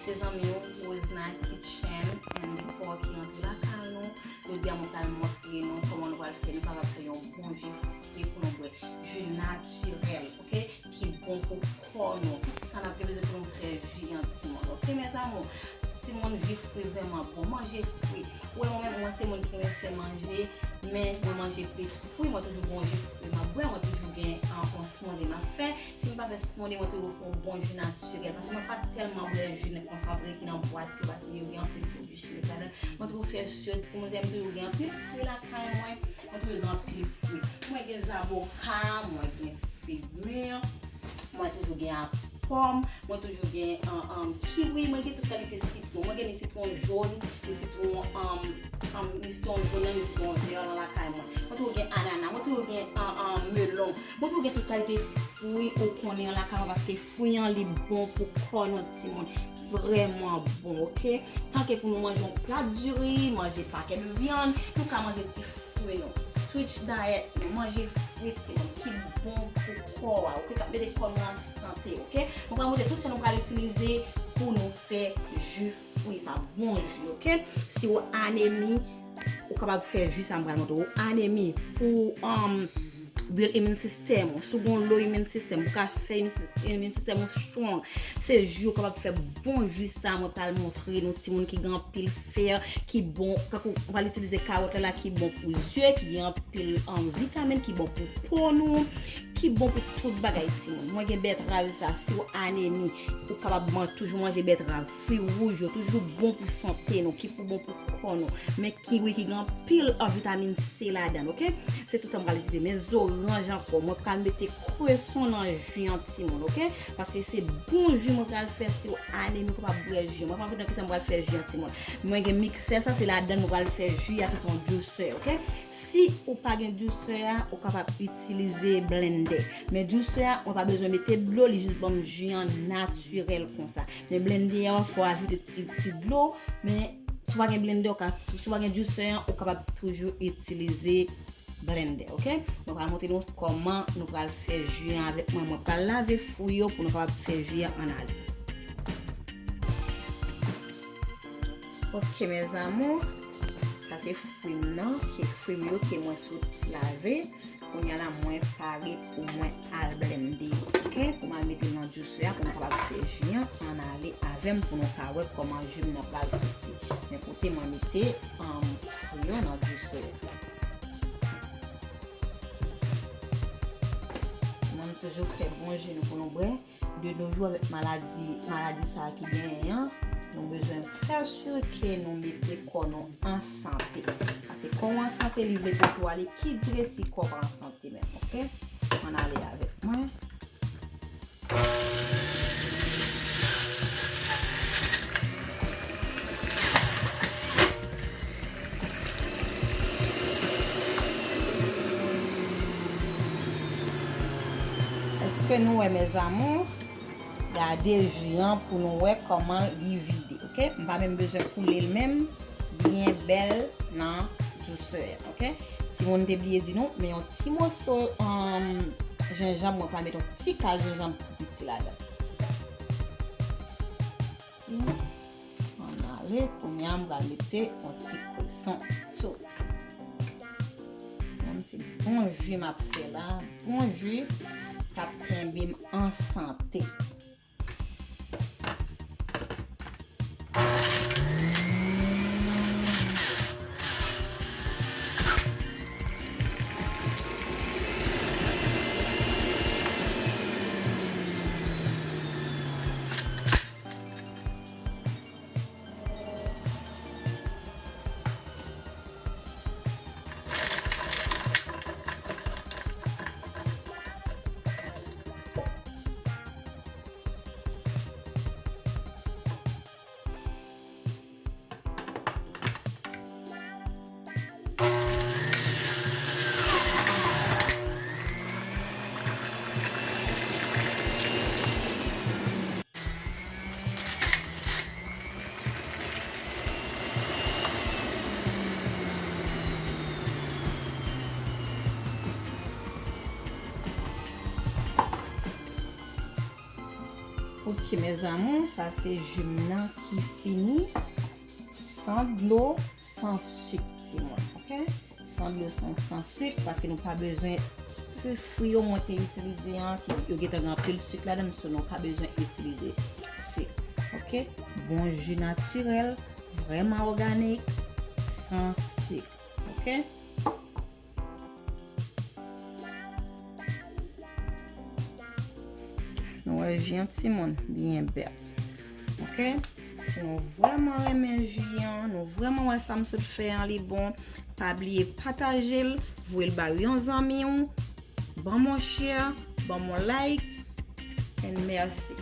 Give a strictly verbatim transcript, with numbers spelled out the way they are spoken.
Se zanmi w, Rosna Kitchen and Decor ki rantre lakay nou. Jodi a, mwen pral montre nou kòman nou pral fè, nou kapab fè yon bon ji fri pou nou bwè. Ji natirèl, oke? Ki bon pou kò nou. Tout sa n ap gen bezwen pou nou fè ji an, timoun. Oke, mes amours? Timoun, ji fri vrèman bon. Manje fri. Ou wè, mwen menm, mwen se moun ki renmen fè manje, men mwen manje plis fri. Mwen toujou gen yon ji fri m ap bwè. Mwen toujou gen, ah, yon smoothie m ap fè. Si m pa fè smoothie, mwen toujou fè yon bon ji natirèl. Paske mwen pa tèlman bwè ji nan konsantre ki nan bwat yo, paske yo gen anpil pwodui chimik ladan. Mwen toujou fè si timoun, m toujou gen anpil fwi lakay mwen. Mwen toujou gen anpil fwi. Mwen gen zaboka, mwen gen fig mi, mwen toujou gen pòm, mwen toujou gen, um, um, kiwi, mwen gen tout kalite sitwon. Mwen gen ni sitwon jòn, ni sitwon, um, um, ni sitwon jòn nan, ni sitwon vè nan lakay mwen. Mwen toujou gen anana, mwen toujou gen, um, um, melon. Mwen toujou gen tout kalite fwi ou konnen an lakay mwen, paske fwi an li bon pou kò nou timoun. Vrèman bon, oke? Tanke pou nou manje yon plat diri, manje pakèt vyann, nou ka manje ti fwi nou. Switch diet nou, manje fwi timoun, ki bon pou kò a, oke? K ap mete kò nou an sante, oke? Mwen pral montre tout sa nou pral itilize pou nou fè ji fwi sa, bon ji, oke? Si w anemi, ou kapab fè ji sa m pral montre w. Anemi, pou, um, build immune system ou. Si w gen low immune system, ou ka fè immune sys-, immune system ou strong. Se ji ou kapab fè, bon ji sa mwen pral montre nou, timoun, ki gen anpil fè, ki bon, tankou mwen pral itilize kawòt la, la ki bon pou zye, ki gen anpil, um, vitamin, ki bon pou po nou, ki bon pou tout bagay, timoun. Mwen gen bètrav sa, si w anemi, ou kapab man-, toujou manje bètrav, fwi wouj yo toujou bon pou sante nou, ki pou bon pou kò nou. Men kiwi ki gen anpil an vitamin C ladan l, oke? Se tout sa m pral itilize. Men zoranj ankò, mwen pral mete kreson nan ji an timoun, oke? Paske se bon ji mwen pral fè, si w anemi, ou kapab bwè ji. Mwen pral montre nou kisa m pral fè ji an timoun. Mwen gen miksè, sa se ladan l mwen pral fè ji a, ki se yon juicer, oke? Si ou pa gen juicer a, ou kapab itilize blendè. Men juicer a, mwen pa bezwen mete dlo, li jis ban m ji an natirèl konsa. Men blendè a, fò w ajoute ti, ti dlo, men si w pa gen blendè, ou ka, si w pa gen juicer an, ou kapab toujou itilize blendè, oke? Mwen pral montre nou kòman nou pral fè ji an avèk mwen. Mwen pral lave fwi yo pou nou kapab fè ji an ann ale. Oke, mes amours, sa se fwi m nan, ke fwi m yo ke mwen sot lave. Kounye a la, mwen pare pou mwen al blende, oke? Pou mwen al mete l nan juicer a, pou mwen kapab fè ji an ann ale avè m, pou nou ka wè kòman ji m nan pral soti. Men kote mwen mete, um, fwi yo nan juicer a. Timoun, toujou fè bon ji nou pou nou bwè. De nos jours, avèk maladi, maladi sa a ki genyen an, nou bezwen fè si ke nou mete kò nou an sante. Paske kò w an sante, li vle pote w ale ki dire si kò pa an sante menm, oke? Ann ale avèk mwen. Èske nou wè, mes amours? Gade ji an pou nou wè kòman li vide, oke? M pa menm bezwen koule l menm, byen bèl nan juicer, oke? Timoun te bliye di nou, men yon ti moso, um, jenjanm, mwen pral met yon ti kal jenjanm tou piti ladan. Ann ale, kounye a m pral mete yon ti kreson tou. Timoun, se bon ji m ap fè la, bon ji k ap kenbe m an sante. Ok, mes amours, sa se ji m nan ki fini. San dlo, san sik, timoun, ok? San dlo, san, san sik, paske nou pa bezwen, se fwi yo mwen te itilize an, ki, yo gentan gen anpil sik ladan, so nou pa bezwen itilize sik, ok? Bon ji natirèl, vrèman òganik, san sik, ok? Nou wè ji an timoun byen bèl. Ok? Si nou vrèman renmen ji an, nou vrèman wè sa m sot fè an li bon, pa bliye pataje l, voye l bay yon zanmi w, ban m yon share, ban m yon like, and mèsi.